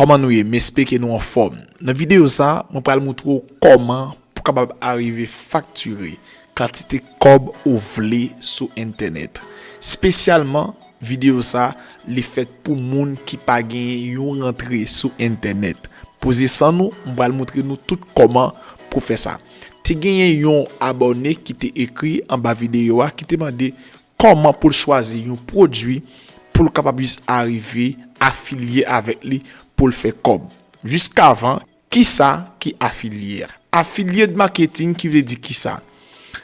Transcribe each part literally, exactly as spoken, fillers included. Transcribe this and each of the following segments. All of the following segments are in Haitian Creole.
Kòman nou ye? M espere ke nou anfòm. Nan videyo sa, mwen pral montre w kòman pou kapab arive faktire kantite kòb ou vle sou entènèt. Espesyalman, videyo sa, li fèt pou moun ki pa genyen yon rantre sou entènèt. Poze san nou, m pral montre nou tout kòman pou fè sa. Te genyen yon abòne ki te ekri anba videyo a, ki te mande kòman pou l chwazi yon pwodui pou l kapab jis arive afilye avèk li pou l fè kòb. Jiskavan, kisa ki afilye a? Affiliate marketing ki vle di kisa?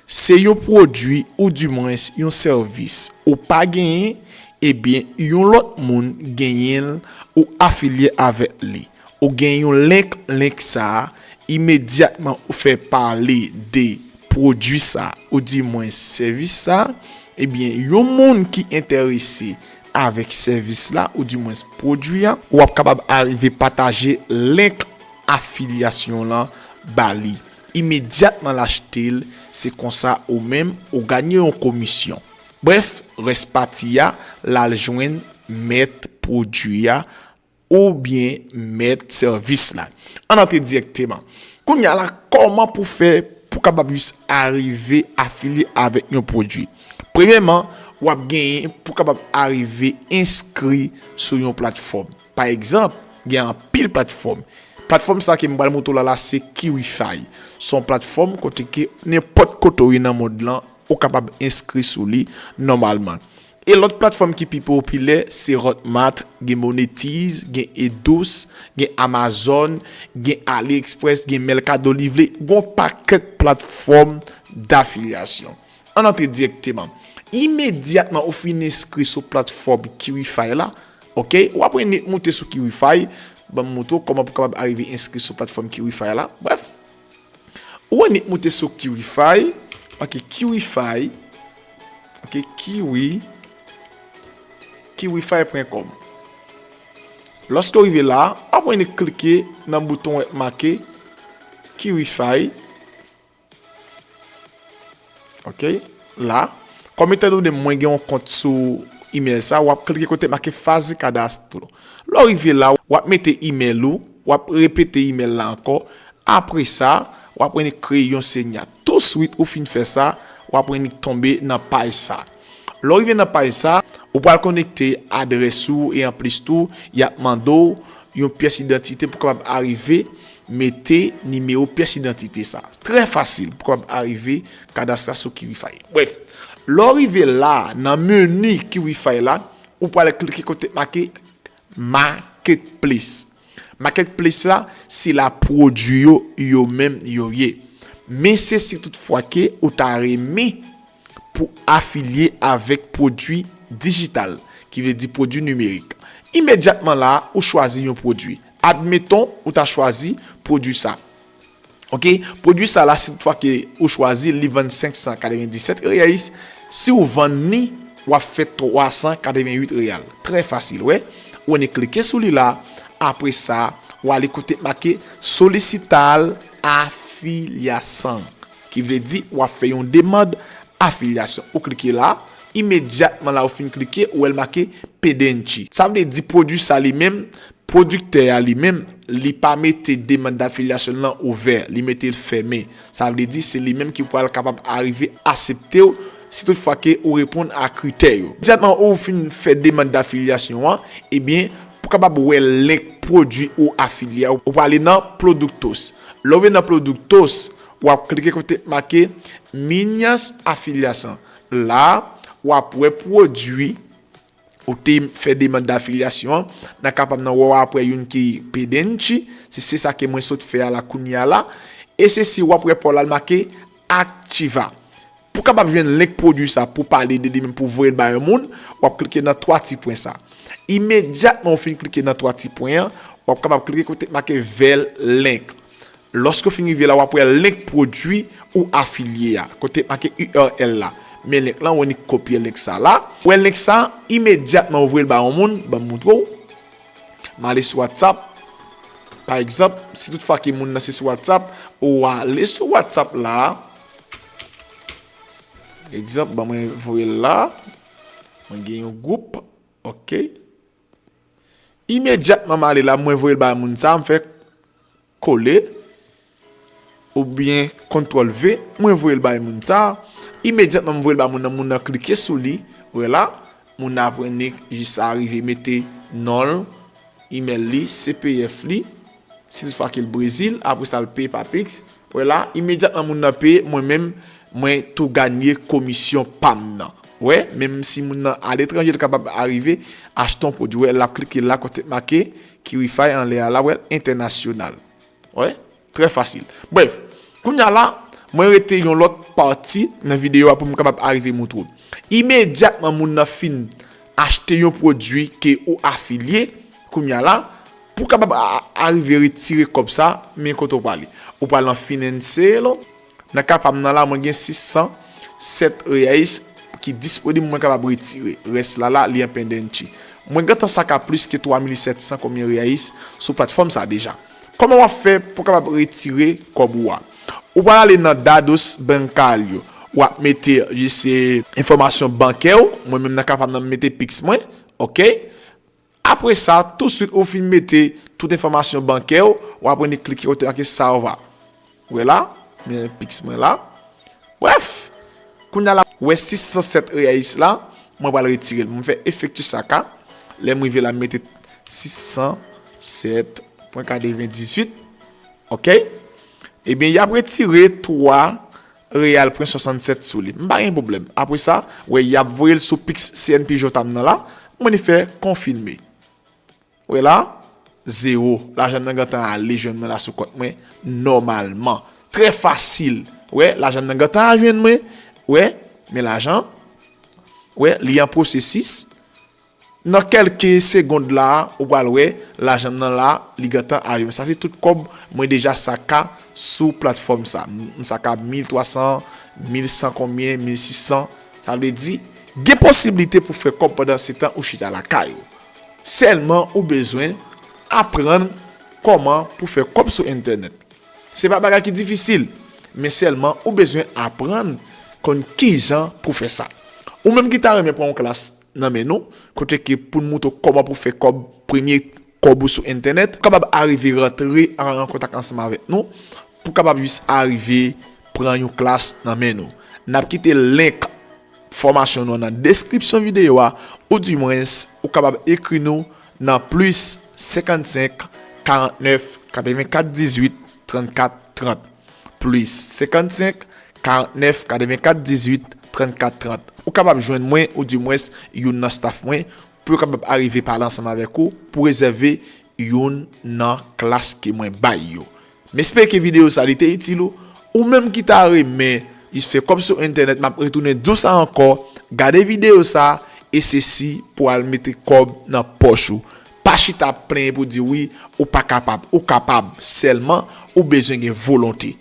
Se yon pwodui oudimwens yon sèvis ou pa genyen, ebyen, yon lòt moun genyen l, ou afilye avèk li. Ou gen yon link, link sa a, imedyatman ou fè pale de pwodui sa a, oudimwens sèvis sa a, ebyen, yon moun ki enterese avèk sèvis la, oudimwens pwodui a, w ap kapab arive pataje link afilyasyon lan ba li. Imedyatman l achte l, se konsa ou menm ou ganye yon komisyon. Brèf, rès pati a, l al jwenn mèt pwodui a oubyen mèt sèvis la. Ann antre dirèkteman. Kounye a la, kòman pou fè pou kapab jis arive afilye avèk yon pwodui? Premyèman, w ap genyen pou kapab arive enskri sou yon platfòm. Pa egzanp, gen anpil platfòm. Platfòm sa ke m pral montre w la, la se Kiwify. Se yon platfòm kote ke nenpòt kote w ye nan mond lan, ou kapab enskri sou li nòmalman. E lòt platfòm ki pi popilè, se Hotmart, gen Monetize, gen Edous, gen Amazon, gen AliExpress, gen Mercado Livre, gen yon pakèt platfòm dafilyasyon. Ann antre dirèkteman. Imedyatman ou fin enskri sou platfòm Kiwify la, ok, w ap wè nèt moute sou Kiwify. Ban m montre w kòman pou kapab arive enskri sou platfòm Kiwify la. Brèf, ou wè nèt moute sou Kiwify. Ok, Kiwify. Ok, Kiwi. Kiwify pwen kòm. Lòske w rive la, w ap wè nèt klike nan bouton wè make Kiwify. Ok, la. Kòm etan done mwen gen yon kont sou imèl sa, w ap klike kote make faze kadastro. Lè w rive la, w ap mete imèl ou, w ap repete imèl la ankò. Apre sa, w ap wè nèt kreye yon senya. Touswit ou fin fè sa, w ap wè nèt tonbe nan paj sa. Lè w rive nan paj sa, ou pral konekte adrès ou e anplis tou, y ap mande w yon pyès idantite pou kapab arive mete nimewo pyès idantite sa. Trè fasil pou kapab arive kadas la sou Kiwify. Brèf, lè w rive la, nan meni Kiwify la, ou pral klike kote make Marketplace. Marketplace la, se la pwodui yo, yo menm yo ye. Men se si toutfwa ke ou ta renmen pou afilye avèk pwodui dijital, ki vle di pwodui nimerik. Imedyatman la, ou chwazi yon pwodui. Admeton, ou ta chwazi pwodui sa. Ok, pwodui sa la, si toutfwa ke ou chwazi, li vann senk san katrevenndisèt reyais, si ou vann ni, w ap fè twa san katrevennuit reyal. Trè fasil, wè. Ou annik klike sou li la, apre sa, w ale kote make solicitar afiliação, ki vle di w ap fè yon demann afilyasyon. Ou klike la, imedyatman la ou fin klike, ou wè l make pendente. Sa vle di pwodui sa li menm, pwodiktè a li menm, li pa mete demann afilyasyon lan ouvè, li mete l fèmen. Sa vle di se li menm ki pral kapab arive aksepte w si toutfwa ke ou reponn a kritè yo. Imedyatman ou fin fè demann afilyasyon an, ebyen, pou kapab wè link pwodui ou afilye a, ou prale nan Produtos. Lè w rive nan Produtos, w ap klike kote make Minhas Afiliação. La, w ap wè pwodui ou te fè demann afilyasyon an. Nan ka pa m nan, w ap wè youn ki pendente, se, se sa ke mwen sot fè a la kounye a la. E se si w ap wè pa w la l make Ativa. Pou kapab jwenn link pwodui sa, pou pale de li menm, pou voye l ba yon moun, w ap klike nan twa ti pwen sa. Imedyatman ou fin klike nan twa ti pwen an, w ap kapab klike kote make Ver link. Lòske w fin rive la, w ap wè link pwodui ou afilye a, kote make U R L la. Men link lan, w annik kopye link sa la. Wè link sa, imedyatman ou voye l ba yon moun, ban m montre w. M ale sou WhatsApp. Pa egzanp, si toutfwa ke moun nan se sou WhatsApp, ou ale sou WhatsApp la. Egzanp, ban mwen voye l la. Mwen gen yon gwoup. Ok. Imedyatman m ale la, mwen voye l bay moun sa, m fè kole, oubyen kontwòl V, mwen voye l bay moun sa. Imedyatman m voye l bay moun nan, moun nan klike sou li, wè la, moun nan apre nik jis arive mete non l, imèl li, C P F li, si toutfwa ke l Brezil, apre sa l peye pa Pix, wè la, imedyatman moun nan peye, mwen menm, mwen tou ganye komisyon pa m nan. Wè, menm si moun nan aletranje, l kapab arive achte yon pwodui, wè, l ap klike la kote make Kirify anlè a la, wè, entènasyonal. Wè, trè fasil. Brèf, kounye a la, mwen rete yon lòt pati nan videyo a pou m kapab arive moutre w. Imedyatman moun nan fin achte yon pwodui ke ou afilye, kounye a la, pou w kapab a- a- arive retire kòb sa, men kote w prale. Ou pral nan Financeiro, nan ka pa m nan la, mwen gen sis san sèt reais ki disponib mwen kapab retire. Rès la la, li an pendente. Mwen gentan saka plis ke twa mil sèt san konbyen reais sou platfòm sa deja. Kòman w ap fè pou w kapab retire kòb ou a? Ou pral ale nan dados bancário. W ap mete, jise, enfòmasyon bankè w. Mwen menm nan ka pa m nan, m mete Pix mwen. Oke? Apre sa, touswit ou fin mete tout enfòmasyon bankè w, w ap vini klike kote make salvar. Wè la, men Pix mwen la. Brèf, kounye a la, wè sis san sèt reais la, mwen pral retire l. Mwen fè efektif saka. Lè m rive la, m mete sis san sèt pwen katrevendizuit. Oke? Ebyen, y ap retire twa real pwen swasannsèt sou li. M pa gen pwoblèm. Apre sa, wè, y ap voye l sou Pix C N P J a m nan la. Mwen fè konfime. Wè la, zewo. Lajan nan gentan ale jwenn mwen la sou kont mwen nòmalman. Trè fasil. Wè, lajan nan gentan al jwenn mwen. Wè, men lajan. Wè, li an pwosesis. Nan kèlke segond la, ou pral wè, lajan nan la, li gentan al jwenn mwen. Sa se tout kòb mwen deja saka sou platfòm sa. M saka mil twa san, mil san konbyen, mil sis san. Sa vle di, gen posiblite pou fè kòb pandan se tan ou chita lakay ou. Sèlman ou bezwen aprann kòman pou fè kòb sou entènèt. Se pa bagay ki difisil, men sèlman ou bezwen aprann konn kijan pou fè sa. Ou menm ki ta renmen pran yon klas nan men nou, kote ke pou n moutre w kòman pou fè kòb, premye kòb ou sou entènèt, ou kapab arive rantre an, an kontak ansanm avèk nou, pou kapab jis arive pran yon klas nan men nou. N ap kite link fòmasyon nou an nan deskripsyon videyo a, oudimwens ou kapab ekri nou nan plis senkannsenk, karantnèf, katrevenkat, dizuit, trannkat, trant. Plis senkannsenk, karantnèf, katrevenkat, dizuit, trannkat, trant. Ou kapab jwenn mwen, oudimwens youn nan staff mwen, pou yo kapab arive pale ansanm avèk ou, pou rezève youn nan klas ke mwen bay yo. M espere ke videyo sa li te itil ou. Ou menm ki ta renmen jis fè kòb sou entènèt, m ap retounen di w sa ankò, gade videyo sa, e se si pou al mete kòb nan pòch ou. Pa chita ap plenyen pou di wi, ou pa kapab. Ou kapab, sèlman ou bezwen gen volonte.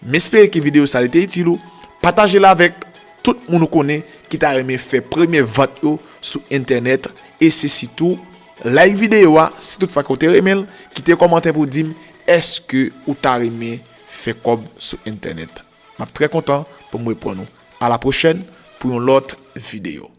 M espere ke videyo sa li te itil ou. Pataje l avèk tout moun ou konnen ki ta renmen fè premye vant yo sou entènèt. E se sitou like videyo a si toutfwa ke w te renmen l, kite kòmantè pou di m èske ou ta renmen fè kòb sou entènèt. M ap trè kontan pou m reponn ou. A la pwochèn pou yon lòt videyo.